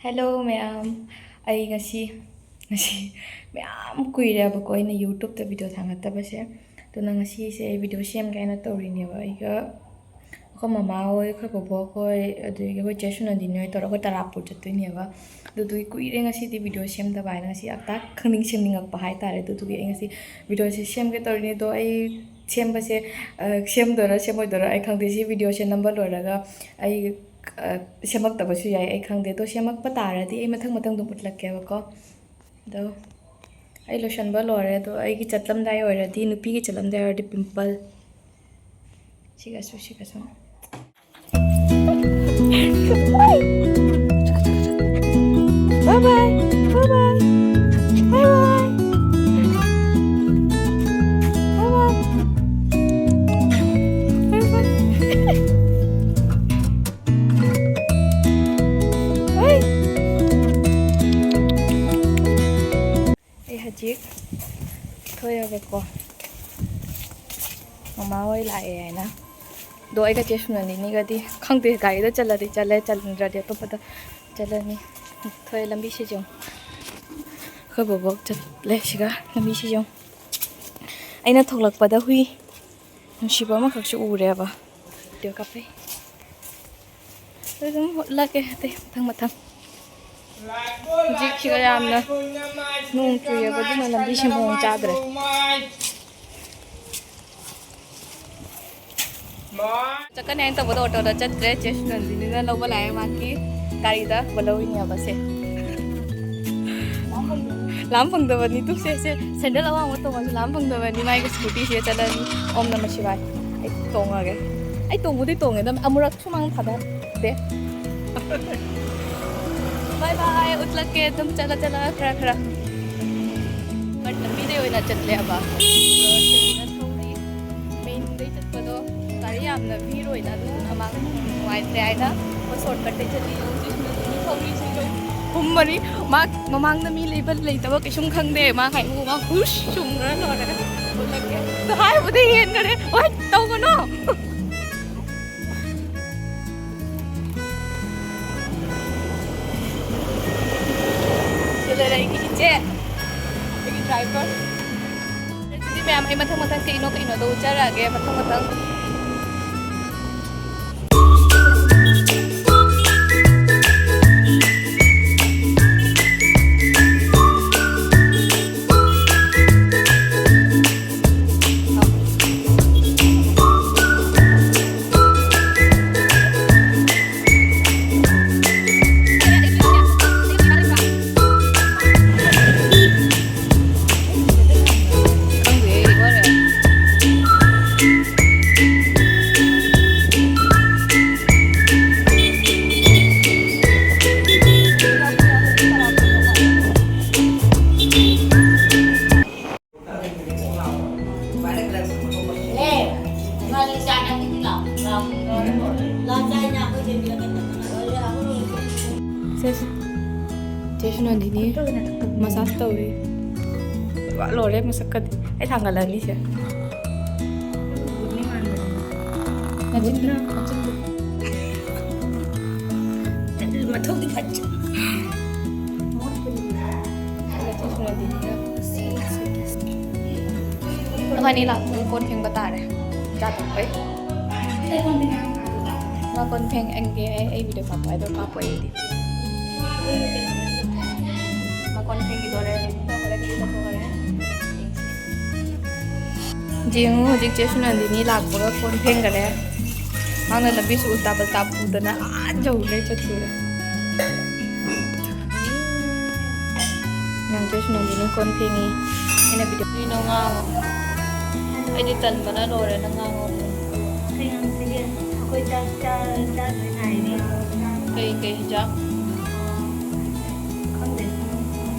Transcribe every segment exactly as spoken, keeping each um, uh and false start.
Hello ꯃꯌꯥꯝ, ꯑꯩ ꯉꯁꯤ ꯉꯁꯤ ꯃꯌꯥꯝ ꯀꯨꯏꯔꯦꯕꯀꯣ ꯑꯩꯅ YouTube-ꯇ video ꯊꯥꯡꯒꯠꯇꯕꯁꯦ꯫ ꯑꯗꯨꯅ ꯉꯁꯤꯁꯦ ꯑꯩ video ꯁꯦꯝꯒꯦ ꯍꯥꯏꯅ ꯇꯧꯔꯤꯅꯦꯕ꯫ ꯑꯩꯒ ꯑꯩꯈꯣꯏ ꯃꯃꯥ ꯍꯣꯏ, ꯑꯩꯈꯣꯏ ꯕꯣꯕꯣꯛ ꯍꯣꯏ, ꯑꯗꯒꯤ ꯑꯩꯈꯣꯏ ꯆꯦ ꯁꯨꯅꯟꯗꯤꯅꯤ ꯍꯣꯏ ꯇꯧꯔꯒ ꯑꯩꯈꯣꯏ ꯇꯔꯥꯄꯨꯔ ꯆꯠꯇꯣꯏꯅꯦꯕ꯫ ꯑꯗꯨꯗꯨꯒꯤ ꯀꯨꯏꯔꯦ ꯉꯁꯤꯗꯤ video ꯁꯦꯝꯗꯕ ꯍꯥꯏꯅ ꯉꯁꯤ ꯍꯞꯇꯥ ꯈꯪꯅꯤꯡ ꯁꯦꯝꯅꯤꯡꯉꯛꯄ ꯍꯥꯏꯇꯥꯔꯦ꯫ ꯑꯗꯨꯗꯨꯒꯤ ꯑꯩ ꯉꯁꯤ videoꯁꯦ ꯁꯦꯝꯒꯦ ꯇꯧꯔꯤꯅꯦ꯫ ꯑꯗꯣ ꯑꯩ ꯁꯦꯝꯕꯁꯦ, ꯑ, ꯁꯦꯝꯗꯣꯏꯔꯥ ꯁꯦꯝꯃꯣꯏꯗꯣꯏꯔꯥ ꯑꯩ ꯈꯪꯗꯦ꯫ ꯁꯤ videoꯁꯦ ꯅꯝꯕ ꯂꯣꯏꯔꯒ ꯑꯩ, ꯑ, ꯁꯦꯝꯃꯛꯇꯕꯁꯨ ꯌꯥꯏ, ꯑꯩ ꯈꯪꯗꯦ꯫ ꯑꯗꯣ ꯁꯦꯝꯃꯛꯄ ꯇꯥꯔꯗꯤ ꯑꯩ ꯃꯊꯪ ꯃꯊꯪ ꯑꯗꯨꯝ ꯎꯠꯂꯛꯀꯦꯕꯀꯣ꯫ ꯑꯗꯣ ꯑꯩ ꯂꯣꯏꯁꯟꯕ ꯂꯣꯏꯔꯦ꯫ ꯑꯗꯣ ꯑꯩꯒꯤ ꯆꯠꯂꯝꯗꯥꯏ ꯑꯣꯏꯔꯗꯤ, ꯅꯨꯄꯤꯒꯤ ꯆꯠꯂꯝꯗꯥꯏ ꯑꯣꯏꯔꯗꯤ pimple ꯁꯤꯒꯁꯨ, ꯁꯤꯒꯁꯨ꯫ Bye bye. Bye bye. Bye bye. Bye bye. Bye bye. ꯑꯩ ꯍꯧꯖꯤꯛ ꯊꯣꯛꯑꯦꯕꯀꯣ, ꯃꯃꯥ ꯍꯣꯏ ꯂꯥꯛꯑꯦ ꯍꯥꯏꯅ꯫ ꯑꯗꯣ ꯑꯩꯒ ꯆꯦ ꯁꯨꯅꯅꯤꯅꯤꯒꯗꯤ ꯈꯪꯗꯦ, ꯒꯥꯔꯤꯗ ꯆꯠꯂꯗꯤ ꯆꯠꯂꯦ, ꯆꯠꯂꯝꯗ꯭ꯔꯗꯤ ꯑꯇꯣꯞꯄꯗ ꯆꯠꯂꯅꯤ꯫ ꯊꯣꯛꯑꯦ, ꯂꯝꯕꯤꯁꯤꯁꯨ ꯌꯦꯡꯉꯨ꯫ ꯑꯩꯈꯣꯏ ꯕꯣꯕꯣꯛ ꯆꯠꯂꯦ ꯁꯤꯒ, ꯂꯝꯕꯤꯁꯤ ꯌꯦꯡꯉꯨ꯫ ꯑꯩꯅ ꯊꯣꯛꯂꯛꯄꯗ ꯍꯨꯏ ꯅꯨꯡꯁꯤꯕ ꯑꯃꯈꯛꯁꯨ ꯎꯔꯦꯕ꯫ Video ꯀꯥꯞꯄꯩ꯫ ꯑꯗꯨꯝ ꯎꯠꯂꯛꯀꯦ ꯑꯇꯩ ꯃꯊꯪ ꯃꯊꯪ꯫ ꯍꯧꯖꯤꯛꯁꯤꯒ ꯌꯥꯝꯅ ꯅꯣꯡ ꯆꯨꯏꯌꯦꯕ, ꯑꯗꯨꯅ ꯂꯝꯕꯤꯁꯦ ꯃꯑꯣꯡ ꯆꯥꯗ꯭ꯔꯦ꯫ ꯆꯠꯀꯅꯤ ꯍꯥꯏꯅ ꯇꯧꯕꯗ ꯑꯣꯇꯣꯗ ꯆꯠꯇ꯭ꯔꯦ꯫ ꯆꯦ ꯁꯨꯅꯟꯗꯤꯅꯤꯅ ꯂꯧꯕ ꯂꯥꯛꯑꯦ, ꯃꯥꯒꯤ ꯒꯥꯔꯤꯗ ꯂꯧꯔꯤꯅꯦꯕ ꯁꯦ꯫ ꯂꯥꯝ ꯐꯪꯗꯕꯅꯤ ꯇꯨ ꯁꯦ, ꯁꯦ, ꯁꯦꯟꯗꯜ ꯑꯋꯥꯡꯕ ꯇꯣꯡꯉꯁꯨ ꯂꯥꯝ ꯐꯪꯗꯕꯅꯤ꯫ ꯃꯥꯒꯤ scootyꯁꯤꯗ ꯆꯠꯂꯅꯤ꯫ ꯑꯣꯝ ꯅꯃ ꯁꯤꯕꯥꯏ꯫ ꯑꯩ ꯇꯣꯡꯉꯒꯦ꯫ ꯑꯩ ꯇꯣꯡꯕꯨꯗꯤ ꯇꯣꯡꯉꯦ, ꯑꯗꯨꯝ ꯑꯃꯨꯔꯛ ꯁꯨꯃꯥꯡ ꯊꯥꯗꯗꯦ꯫ Bye bye, ꯎꯠꯂꯛꯀꯦ ꯑꯗꯨꯝ ꯆꯠꯂ ꯆꯠꯂꯒ ꯈꯔ ꯈꯔ꯫ But ꯂꯝꯕꯤꯗꯩ ꯑꯣꯏꯅ ꯆꯠꯂꯦꯕ꯫ Mainꯗꯩ ꯆꯠꯄꯗꯣ ꯒꯥꯔꯤ ꯌꯥꯝꯅ ꯚꯤꯔ ꯑꯣꯏꯅ ꯑꯗꯨꯅ ꯃꯥ ꯅꯨꯡꯉꯥꯏꯇ꯭ꯔꯦ ꯍꯥꯏꯅ ꯑꯩꯈꯣꯏ shortcutꯇꯩ ꯆꯠꯂꯤ꯫ ꯍꯧꯖꯤꯛ ꯊꯧꯔꯤꯁꯤꯡꯗꯣ ꯍꯨꯝ ꯃꯔꯤ꯫ ꯃꯥ ꯃꯃꯥꯡꯗ ꯃꯤ ꯂꯩꯕ ꯂꯩꯇꯕ ꯀꯩꯁꯨꯝ ꯈꯪꯗꯦ꯫ ꯃꯥ ꯍꯥꯏꯕꯨ ꯃꯥ ꯍꯨꯁ ꯆꯨꯝꯈ꯭ꯔ ꯂꯣꯏꯔꯦ꯫ ꯎꯠꯂꯛꯀꯦ꯫ ꯑꯗꯣ ꯍꯥꯏꯕꯨꯗꯤ ꯍꯦꯟꯈꯔꯦ꯫ ꯍꯣꯏ, ꯇꯧꯒꯅꯣ꯫ ꯑꯩꯒꯤ ꯏꯆꯦ, ꯑꯩꯒꯤ driver꯫ ꯑꯗꯨꯗꯤ ꯃꯌꯥꯝ, ꯑꯩ ꯃꯊꯪ ꯃꯊꯪ ꯀꯩꯅꯣ ꯀꯩꯅꯣꯗꯣ ꯎꯠꯆꯔꯛꯑꯒꯦ, ꯃꯊꯪ ꯃꯊꯪ꯫ ꯁꯦ, ꯆꯦ ꯁꯨꯅꯟꯗꯤꯅꯤ massage ꯇꯧꯔꯤ꯫ ꯋꯥ ꯂꯣꯏꯔꯦ ꯃꯁꯛꯀꯗꯤ꯫ ꯑꯩ ꯊꯥꯡꯒꯠꯂꯅꯤ ꯁꯦ꯫ ꯅꯆꯤꯟꯗꯨꯅ, ꯅꯆꯤꯟꯗꯨ꯫ ꯃꯊꯧꯗꯤ ꯐꯠꯇꯦ꯫ ꯑꯩꯈꯣꯏꯅꯤ ꯂꯥꯛꯄꯗ ꯀꯣꯟ ꯐꯦꯡꯕ ꯇꯥꯔꯦ꯫ ꯆꯥ ꯊꯛꯄꯩ꯫ ꯃꯥ ꯀꯣꯟ ꯐꯦꯡꯒꯦ, ꯑꯩ, ꯑꯩ video ꯀꯥꯞꯄꯣ ꯍꯥꯏꯗꯣ ꯀꯥꯞꯄꯣ ꯑꯩꯗꯤ꯫ ꯃꯥ ꯀꯣꯟ ꯐꯦꯡꯈꯤꯗꯣꯔꯦ꯫ ꯌꯦꯡꯉꯨ, ꯍꯧꯖꯤꯛ ꯆꯦ ꯁꯨꯅꯟꯗꯤꯅꯤ ꯂꯥꯛꯄꯒ ꯀꯣꯟ ꯐꯦꯡꯈꯔꯦ꯫ ꯃꯥꯅ ꯂꯝꯕꯤꯁꯨ ꯎꯜꯇꯥ ꯄꯜꯇꯥ ꯄꯨꯗꯅ ꯑꯥ ꯌꯧꯔꯦ ꯆꯠꯈꯤꯔꯦ꯫ ꯅꯪ ꯆꯦ ꯁꯨꯅꯟꯗꯤꯅꯤ ꯀꯣꯟ ꯐꯦꯡꯉꯤ꯫ ꯑꯩꯅ video ꯀꯩꯅꯣ ꯉꯥꯡꯉꯣ꯫ ꯑꯩꯗꯤ ꯇꯟꯕꯅ ꯂꯣꯏꯔꯦ, ꯅꯪ ꯉꯥꯡꯉꯣ꯫ ꯀꯩ ꯉꯥꯡꯁꯤꯒꯦ? ꯑꯩꯈꯣꯏ ꯆꯥꯛ ꯆꯥ-, ꯆꯥꯗꯣꯏ ꯉꯥꯏꯔꯤ꯫ ꯀꯩ, ꯀꯩ ꯍꯤꯟꯖꯥꯡ? ꯈꯪꯗꯦ꯫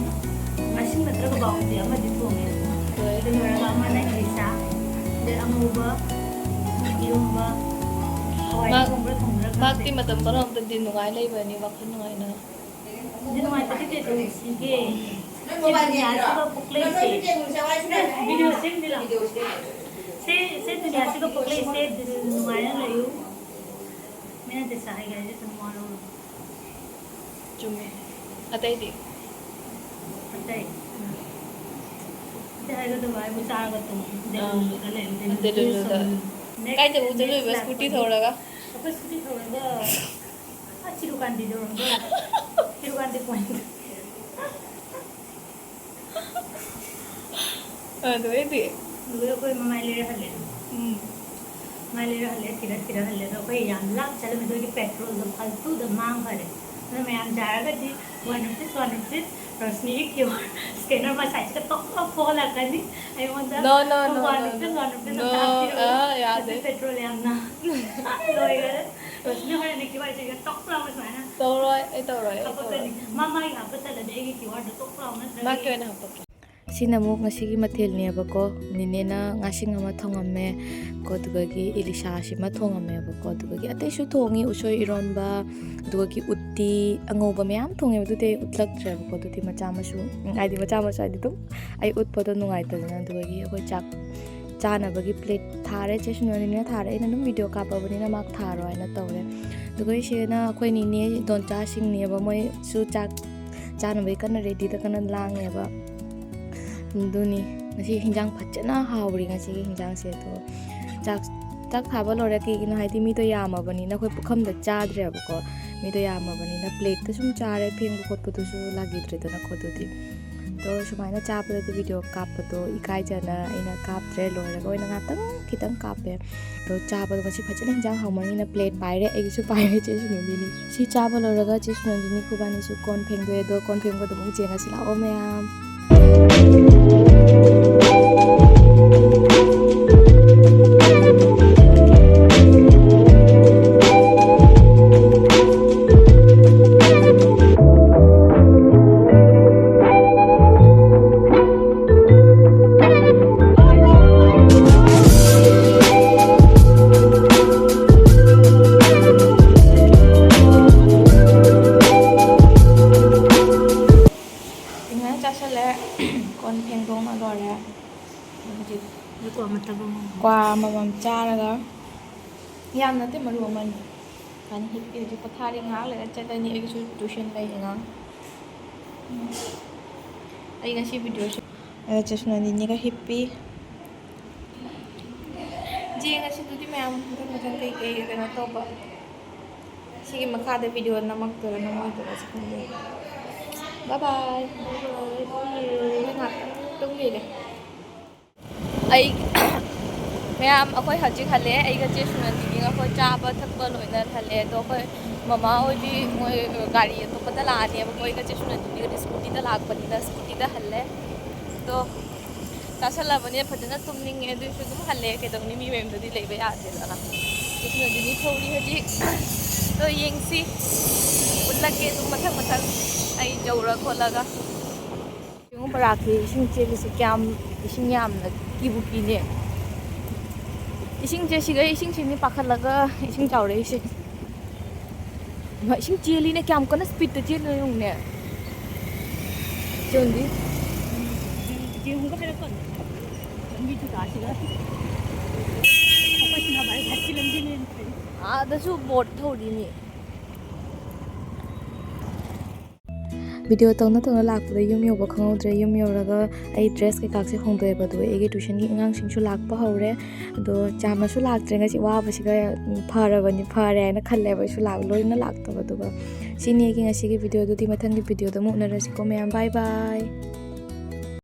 ꯉꯁꯤ ꯅꯠꯇ꯭ꯔꯒ ꯕꯥꯎꯗꯤ ꯑꯃꯗꯤ ꯊꯣꯡꯉꯦ꯫ ꯍꯣꯏ꯫ ꯑꯗꯨ ꯂꯣꯏꯔꯒ ꯑꯃꯅ ꯏꯂꯤꯁꯥ, ꯑꯗꯩ ꯑꯉꯧꯕ, ꯏꯔꯣꯝꯕ, ꯍꯋꯥꯏ ꯃꯥ-, ꯊꯣꯡꯕ꯭ꯔꯥ ꯊꯣꯡꯗ꯭ꯔꯥ ꯈꯪꯗꯦ꯫ ꯃꯍꯥꯛꯇꯤ ꯃꯇꯝ ꯄꯨꯝꯅꯃꯛꯇꯗꯤ ꯅꯨꯡꯉꯥꯏ ꯂꯩꯕꯅꯤ, ꯋꯥꯈꯜ ꯅꯨꯡꯉꯥꯏꯅ꯫ ꯑꯗꯨ ꯅꯨꯡꯉꯥꯏꯇ꯭ꯔꯗꯤ ꯀꯩ ꯇꯧꯁꯤꯒꯦ? ꯁꯤ ꯗꯨꯅꯤꯌꯥꯁꯤꯒ ꯄꯣꯛꯂꯛꯏꯁꯦ꯫ ꯅꯪ video ꯁꯦꯝꯁꯤꯔꯣ? ꯁꯤ, ꯁꯤ ꯗꯨꯅꯤꯌꯥꯁꯤꯒ ꯄꯣꯛꯂꯛꯏꯁꯦ, ꯅꯨꯡꯉꯥꯏꯅ ꯂꯩꯌꯨ꯫ ꯃꯤꯅ ꯗꯁꯥ ꯍꯥꯏꯒꯦ ꯍꯥꯏꯁꯦ ꯑꯗꯨꯝ ꯋꯥꯔꯧꯔꯣ꯫ ꯆꯨꯝꯃꯦ꯫ ꯑꯇꯩꯗꯤ? ꯁꯤꯗ ꯍꯥꯏꯒꯗꯕ ꯍꯥꯏꯕꯨ ꯆꯥꯔꯒ ꯇꯨꯝ꯫ ꯑꯥ꯫ ꯗꯦꯂꯨꯂꯨꯗ ꯂꯩ꯫ ꯗꯦꯂꯨꯂꯨꯗ꯫ Next, ꯀꯥꯏꯗ ꯎꯗ next ꯂꯣꯏꯕ? Scooty ꯂꯥꯛꯄꯗꯤ ꯊꯧꯔꯒ? ꯑꯩꯈꯣꯏ scooty ꯊꯧꯔꯒ, ꯑꯥ, ꯆꯤꯔꯨꯀꯥꯟꯗꯤ ꯌꯧꯔꯝꯗꯣꯔꯦ꯫ ꯆꯤꯔꯨꯀꯥꯟꯗꯤ point꯫ ꯑꯗꯨꯗꯩꯗꯤ? ꯑꯗꯨꯗꯩ ꯑꯩꯈꯣꯏ ꯃꯃꯥꯏ ꯂꯩꯔ ꯍꯜꯂꯦ꯫ ꯎꯝ꯫ ꯃꯥꯏ ꯂꯩꯔ ꯍꯜꯂꯦ, ꯊꯤꯔ ꯊꯤꯔ ꯍꯜꯂꯦ꯫ ꯑꯗꯣ ꯑꯩꯈꯣꯏ ꯌꯥꯝ ꯂꯥꯞ ꯆꯠꯂꯝꯃꯦ, ꯑꯗꯨꯒꯤ petrolꯗꯣ ꯐꯥꯜꯇꯨꯗ ꯃꯥꯡꯈꯔꯦ꯫ ꯑꯗꯣ ꯃꯌꯥꯝ ꯌꯥꯔꯒꯗꯤ one rupees, one rupees, ꯔꯣꯁꯅꯤꯒꯤ QR scanner ꯃꯁꯥꯏꯁꯤꯗ ꯇꯣꯛ ꯇꯣꯛ ꯊꯣꯛꯍꯜꯂꯛꯀꯅꯤ ꯑꯩꯉꯣꯟꯗ꯫ No, no, no, one no, rupees, no. One rupees ꯑꯝꯇ No, ꯍꯥꯞꯄꯤꯔꯛꯑꯣ꯫ ꯑꯥ, ꯌꯥꯗꯦ꯫ ꯍꯧꯖꯤꯛ petrol ꯌꯥꯝꯅ ꯂꯣꯏꯈꯔꯦ꯫ ꯔꯣꯁꯅꯤ ꯍꯣꯔꯦꯟ QR scanner ꯇꯣꯛ ꯂꯥꯎꯅ ꯁꯨꯃꯥꯏꯅ ꯇꯧꯔꯣꯏ, ꯑꯩ ꯇꯧꯔꯣꯏ, ꯑꯩ ꯍꯥꯞꯄꯛꯀꯅꯤ꯫ ꯇꯧꯔꯣꯏ꯫ ꯃꯥ ꯃꯥꯒꯤ ꯍꯥꯞꯄ ꯇꯜꯂꯗꯤ ꯑꯩꯒꯤ QRꯗꯣ ꯇꯣꯛ ꯂꯥꯎꯅ ꯅꯠꯇ꯭ꯔꯒ ꯃꯥꯒꯤ ꯑꯣꯏꯅ ꯍꯥꯞꯄꯛꯀꯦ꯫ ꯁꯤꯅ ꯑꯃꯨꯛ ꯉꯁꯤꯒꯤ ꯃꯊꯦꯜꯅꯦꯕꯀꯣ꯫ ꯅꯤꯅꯦꯅ ꯉꯥꯁꯤꯡ ꯑꯃ ꯊꯣꯡꯉꯝꯃꯦ ꯀꯣ, ꯑꯗꯨꯒꯒꯤ ꯏꯂꯤꯁꯥꯁꯤꯃ ꯊꯣꯡꯉꯝꯃꯦꯕꯀꯣ, ꯑꯗꯨꯒꯒꯤ ꯑꯇꯩꯁꯨ ꯊꯣꯡꯉꯤ, ꯎꯁꯣꯏ ꯏꯔꯣꯟꯕ, ꯑꯗꯨꯒꯒꯤ ꯎꯠꯇꯤ ꯑꯉꯧꯕ ꯃꯌꯥꯝ ꯊꯣꯡꯉꯦꯕ꯫ ꯑꯗꯨꯗꯤ ꯑꯩ ꯎꯠꯂꯛꯇ꯭ꯔꯦꯕꯀꯣ, ꯑꯗꯨꯗꯤ ꯃꯆꯥ ꯃꯁꯨ, ꯎꯝ, ꯍꯥꯏꯗꯤ ꯃꯆꯥ ꯃꯁꯨ ꯍꯥꯏꯗꯤ ꯑꯗꯨꯝ ꯑꯩ ꯎꯠꯄꯗꯣ ꯅꯨꯡꯉꯥꯏꯇꯗꯅ꯫ ꯑꯗꯨꯗꯒꯤ ꯑꯩꯈꯣꯏ ꯆꯥꯛ ꯆꯥꯅꯕꯒꯤ plate ꯊꯥꯔꯦ, ꯆꯦ ꯁꯨꯅꯣꯅꯤꯅ ꯊꯥꯔꯦ, ꯑꯩꯅ ꯑꯗꯨꯝ video ꯀꯥꯞꯄꯕꯅꯤꯅ ꯃꯥ ꯊꯥꯔꯣ ꯍꯥꯏꯅ ꯇꯧꯔꯦ꯫ ꯑꯗꯨꯒ ꯏꯆꯦꯅ ꯑꯩꯈꯣꯏ ꯅꯤꯅꯦ ꯏꯗꯣꯝꯆꯥꯁꯤꯡꯅꯦꯕ, ꯃꯣꯏꯁꯨ ꯆꯥꯛ ꯆꯥꯅꯕꯒꯤ ꯀꯟꯅ readyꯗ ꯀꯟꯅ ꯂꯥꯡꯉꯦꯕ꯫ ꯑꯗꯨꯅꯤ ꯉꯁꯤ ꯍꯤꯟꯖꯥꯡ ꯐꯖꯅ ꯍꯥꯎꯔꯤ, ꯉꯁꯤꯒꯤ ꯍꯤꯟꯖꯥꯡꯁꯦ꯫ ꯑꯗꯣ ꯆꯥꯛ, ꯆꯥꯛ ꯊꯥꯕ ꯂꯣꯏꯔꯦ꯫ ꯀꯩꯒꯤꯅꯣ ꯍꯥꯏꯗꯤ ꯃꯤꯗꯣ ꯌꯥꯝꯃꯕꯅꯤꯅ ꯑꯩꯈꯣꯏ ꯄꯨꯈꯝꯗ ꯆꯥꯗ꯭ꯔꯦꯕꯀꯣ꯫ ꯃꯤꯗꯣ ꯌꯥꯝꯃꯕꯅꯤꯅ plateꯇ ꯁꯨꯝ ꯆꯥꯔꯦ, ꯐꯦꯡꯕ ꯈꯣꯠꯄꯗꯨꯁꯨ ꯂꯥꯛꯈꯤꯗ꯭ꯔꯦꯗꯅꯀꯣ꯫ ꯑꯗꯨꯗꯤ ꯑꯗꯣ ꯁꯨꯃꯥꯏꯅ ꯆꯥꯕꯗꯗꯤ video ꯀꯥꯞꯄꯗꯣ ꯏꯀꯥꯏꯖꯅ ꯑꯩꯅ ꯀꯥꯞꯇ꯭ꯔꯦ꯫ ꯂꯣꯏꯔꯒ ꯑꯣꯏꯅ ꯉꯥꯛꯇꯪ ꯈꯤꯇꯪ ꯀꯥꯞꯄꯦ꯫ ꯑꯗꯣ ꯆꯥꯕꯗꯣ ꯉꯁꯤ ꯐꯖꯅ ꯍꯤꯟꯖꯥꯡ ꯍꯥꯎꯃꯟꯒꯤꯅ plate ꯄꯥꯏꯔꯦ, ꯑꯩꯒꯤꯁꯨ ꯄꯥꯏꯔꯦ, ꯆꯦ ꯁꯨꯅꯣꯗꯤꯅꯤ꯫ ꯁꯤ ꯆꯥꯕ ꯂꯣꯏꯔꯒ ꯆꯦ ꯁꯨꯅꯣꯗꯤꯅꯤ ꯈꯨꯕꯥꯅꯤꯁꯨ ꯀꯣꯟ ꯐꯦꯡꯗꯣꯛꯑꯦ꯫ ꯑꯗꯣ ꯀꯣꯟ ꯐꯦꯡꯕꯗꯣ ꯑꯃꯨꯛ ꯌꯦꯡꯉꯁꯤ ꯂꯥꯛꯑꯣ ꯃꯌꯥꯝ꯫ ꯏꯟꯖꯥꯡ ꯆꯥꯁꯜꯂꯦ꯫ ꯀꯣꯟ ꯐꯦꯡꯗꯣꯛꯅ ꯂꯣꯏꯔꯦ꯫ ꯍꯧꯖꯤꯛ ꯀ꯭ꯋꯥ ꯑꯃ ꯇꯝꯃꯣ꯫ ꯀ꯭ꯋꯥ ꯑꯃꯃꯝ ꯆꯥꯔꯒ, ꯌꯥꯝ ꯅꯠꯇꯦ, ꯃꯔꯨ ꯑꯃꯅꯤ꯫ ꯀꯥꯏꯅ ꯍꯤꯞꯄꯤ ꯍꯧꯖꯤꯛ ꯄꯣꯊꯥꯔꯤ꯫ ꯉꯥꯏꯍꯥꯛ ꯂꯩꯔ ꯆꯠꯂꯅꯤ, ꯑꯩꯒꯤꯁꯨ tuition ꯂꯩ ꯑꯉꯥꯡ꯫ ꯑꯩ ꯉꯁꯤ ꯚꯤꯗꯤꯑꯣꯁꯦ ꯆꯦꯁꯨ ꯅꯟꯗꯤꯅꯤꯒ ꯍꯤꯞꯄꯤ꯫ ꯌꯦꯡꯉꯁꯤ ꯑꯗꯨꯗꯤ ꯃꯌꯥꯝ ꯃꯊꯪ ꯃꯊꯪ ꯀꯩꯀꯩ ꯀꯩꯅꯣ ꯇꯧꯕ꯫ ꯁꯤꯒꯤ ꯃꯈꯥꯗ ꯚꯤꯗꯤꯑꯣ ꯅꯝꯃꯛꯇꯣꯏꯔꯥ ꯅꯝꯃꯣꯏꯗꯣꯏꯔꯥꯁꯨ ꯈꯪꯗꯦ꯫ ꯕꯥꯏ ꯕꯥꯏ꯫ ꯕꯥꯏ ꯕꯥꯏ꯫ ꯉꯥꯛꯇꯪ ꯇꯨꯝꯈꯤꯒꯦ꯫ ꯑꯩ ꯃꯌꯥꯝ ꯑꯩꯈꯣꯏ ꯍꯧꯖꯤꯛ ꯍꯜꯂꯛꯑꯦ꯫ ꯑꯩꯒ ꯆꯦ ꯁꯨꯅꯟꯗꯤꯅꯤꯒ ꯑꯩꯈꯣꯏ ꯆꯥꯕ ꯊꯛꯄ ꯂꯣꯏꯅ ꯍꯜꯂꯛꯑꯦ꯫ ꯑꯗꯣ ꯑꯩꯈꯣꯏ ꯃꯃꯥ ꯍꯣꯏꯗꯤ ꯃꯣꯏ ꯒꯥꯔꯤ ꯑꯇꯣꯞꯄꯗ ꯂꯥꯛꯑꯅꯦꯕꯀꯣ꯫ ꯑꯩꯒ ꯆꯦ ꯁꯨꯅꯟꯗꯤꯅꯤꯒꯗꯤ ꯁ꯭ꯀꯨꯇꯤꯗ ꯂꯥꯛꯄꯅꯤꯅ ꯁ꯭ꯀꯨꯇꯤꯗ ꯍꯜꯂꯦ꯫ ꯑꯗꯣ ꯆꯥꯁꯜꯂꯕꯅꯤꯅ ꯐꯖꯅ ꯇꯨꯝꯅꯤꯡꯉꯦ꯫ ꯑꯗꯨꯏꯁꯨ ꯑꯗꯨꯝ ꯍꯜꯂꯦ꯫ ꯀꯩꯗꯧꯅꯤ? ꯃꯤ ꯃꯌꯨꯝꯗꯗꯤ ꯂꯩꯕ ꯌꯥꯗꯦꯗꯅ꯫ ꯆꯦ ꯁꯨꯅꯟꯗꯤꯅꯤ ꯊꯧꯔꯤ ꯍꯧꯖꯤꯛ꯫ ꯑꯗꯣ ꯌꯦꯡꯁꯤ꯫ ꯎꯠꯂꯛꯀꯦ ꯑꯗꯨꯝ ꯃꯊꯪ ꯃꯊꯪ ꯑꯩ ꯌꯧꯔ ꯈꯣꯠꯂꯒ꯫ ꯌꯦꯡꯉꯨ ꯕꯔꯥꯛꯀꯤ ꯏꯁꯤꯡ ꯆꯦꯜꯂꯤꯁꯦ ꯀꯌꯥꯝ, ꯏꯁꯤꯡ ꯌꯥꯝꯅ ꯀꯤꯕꯨ ꯀꯤꯅꯦ꯫ ꯏꯁꯤꯡꯁꯦ ꯁꯤꯒꯩ ꯏꯁꯤꯡ ꯁꯤꯅꯤ ꯄꯥꯈꯠꯂꯒ ꯏꯁꯤꯡ ꯆꯥꯎꯔꯛꯏꯁꯦ꯫ ꯏꯃꯥ, ꯏꯁꯤꯡ ꯆꯦꯜꯂꯤꯅꯦ, ꯀꯌꯥꯝ ꯀꯟꯅ ꯁ꯭ꯄꯤꯠꯇ ꯆꯦꯜꯂꯤꯅꯣ ꯌꯦꯡꯉꯨꯅꯦ꯫ ꯆꯦꯜꯂꯤ꯫ ꯌꯦꯡꯉꯨꯒ ꯍꯥꯏꯔꯛꯀꯅꯨ꯫ ꯂꯝꯕꯤ ꯆꯨꯗꯥꯁꯤꯒ꯫ ꯑꯩꯈꯣꯏ ꯁꯤꯅ ꯚꯥꯏ ꯚꯥꯏꯒꯤ ꯂꯝꯕꯤꯅꯦꯅ ꯈꯜꯂꯤ꯫ ꯑꯥꯗꯁꯨ ꯕꯣꯠ ꯊꯧꯔꯤꯅꯤ꯫ ꯚꯤꯗꯤꯑꯣ ꯇꯧꯅ ꯇꯧꯅ ꯂꯥꯛꯄꯗ ꯌꯨꯝ ꯌꯧꯕ ꯈꯪꯍꯧꯗ꯭ꯔꯦ꯫ ꯌꯨꯝ ꯌꯧꯔꯒ ꯑꯩ ꯗ꯭ꯔꯦꯁ ꯀꯩꯀꯥꯁꯦ ꯍꯣꯡꯗꯣꯛꯑꯦꯕ꯫ ꯑꯗꯨꯒ ꯑꯩꯒꯤ ꯇ꯭ꯋꯤꯁꯟꯒꯤ ꯑꯉꯥꯡꯁꯤꯡꯁꯨ ꯂꯥꯛꯄ ꯍꯧꯔꯦ꯫ ꯑꯗꯣ ꯆꯥꯝꯃꯁꯨ ꯂꯥꯛꯇ꯭ꯔꯦ ꯉꯁꯤ꯫ ꯋꯥꯕꯁꯤꯒ ꯐꯔꯕꯅꯤ, ꯐꯔꯦ ꯍꯥꯏꯅ ꯈꯜꯂꯦꯕ ꯑꯩꯁꯨ ꯂꯥꯛ-, ꯂꯣꯏꯅ ꯂꯥꯛꯇꯕꯗꯨꯒ꯫ ꯁꯤꯅꯤ ꯑꯩꯒꯤ ꯉꯁꯤꯒꯤ ꯚꯤꯗꯤꯑꯣ꯫ ꯑꯗꯨꯗꯤ ꯃꯊꯪꯒꯤ ꯚꯤꯗꯤꯑꯣꯗ ꯑꯃꯨꯛ ꯎꯅꯔꯁꯤꯀꯣ ꯃꯌꯥꯝ꯫ ꯕꯥꯏ ꯕꯥꯏ꯫